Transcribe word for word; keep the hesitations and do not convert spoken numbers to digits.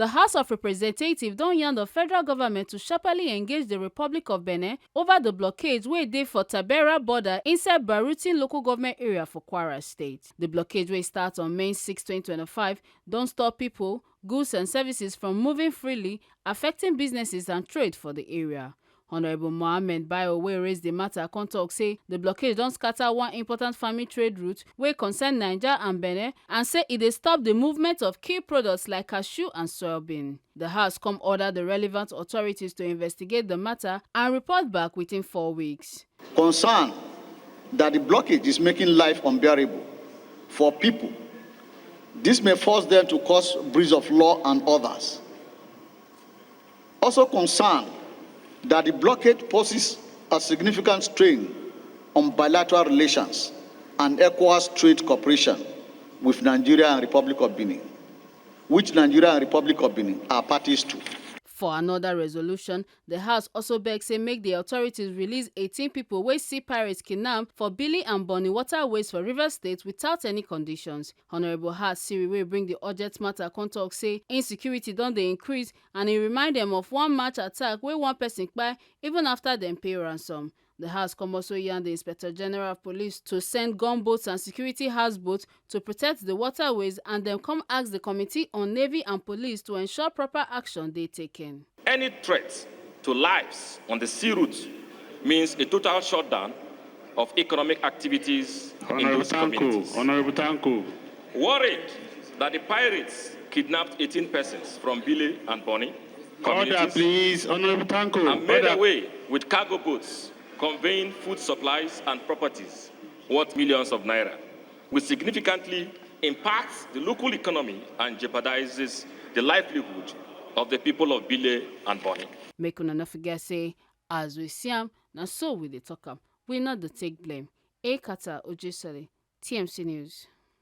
The House of Representatives don yarn the federal government to sharply engage the Republic of Benin over the blockade wey dey for Tabera border inside Barutin local government area for Kwara State. The blockade wey start on May six, twenty twenty-five, don stop people, goods and services from moving freely, affecting businesses and trade for the area. Honourable Mohammed Bayo, wey raise the matter, come talk say the blockade don scatter one important farming trade route wey concern Niger and Benin, and say e dey stop the movement of key products like cashew and soybean. The House come order the relevant authorities to investigate the matter and report back within four weeks. Concern that the blockage is making life unbearable for people. This may force them to cause breach of law and others. Also concerned that the blockade poses a significant strain on bilateral relations and ECOWAS trade cooperation with Nigeria and Republic of Benin, which Nigeria and Republic of Benin are parties to. For another resolution, the House also beg say make the authorities release eighteen people wey sea pirates kidnap for Bili and Bonny waterways for Rivers State without any conditions. Honourable Hart Siri, wey bring the urgent matter, come talk say insecurity don dey increase, and e remind dem of one March attack wey one person kpai even after dem pay ransom. The House come also yarn the Inspector General of Police to send gunboats and security houseboats to protect the waterways, and dem come ask the Committee on Navy and Police to ensure proper action dey taken. Any threat to lives on the sea route means a total shutdown of economic activities in Honorable those Tanko, communities. Honorable Tanko. Worried that the pirates kidnapped eighteen persons from Bile and Bonny Order, communities please. Honorable Tanko. and made Order. away with cargo boats conveying food supplies and properties worth millions of naira, which significantly impacts the local economy and jeopardizes the livelihood of the people of Bile and Bonny. Make una no forget say, as we see am, na so we dey talk am. We no dey take blame. Ekata Ojusele, T M C News.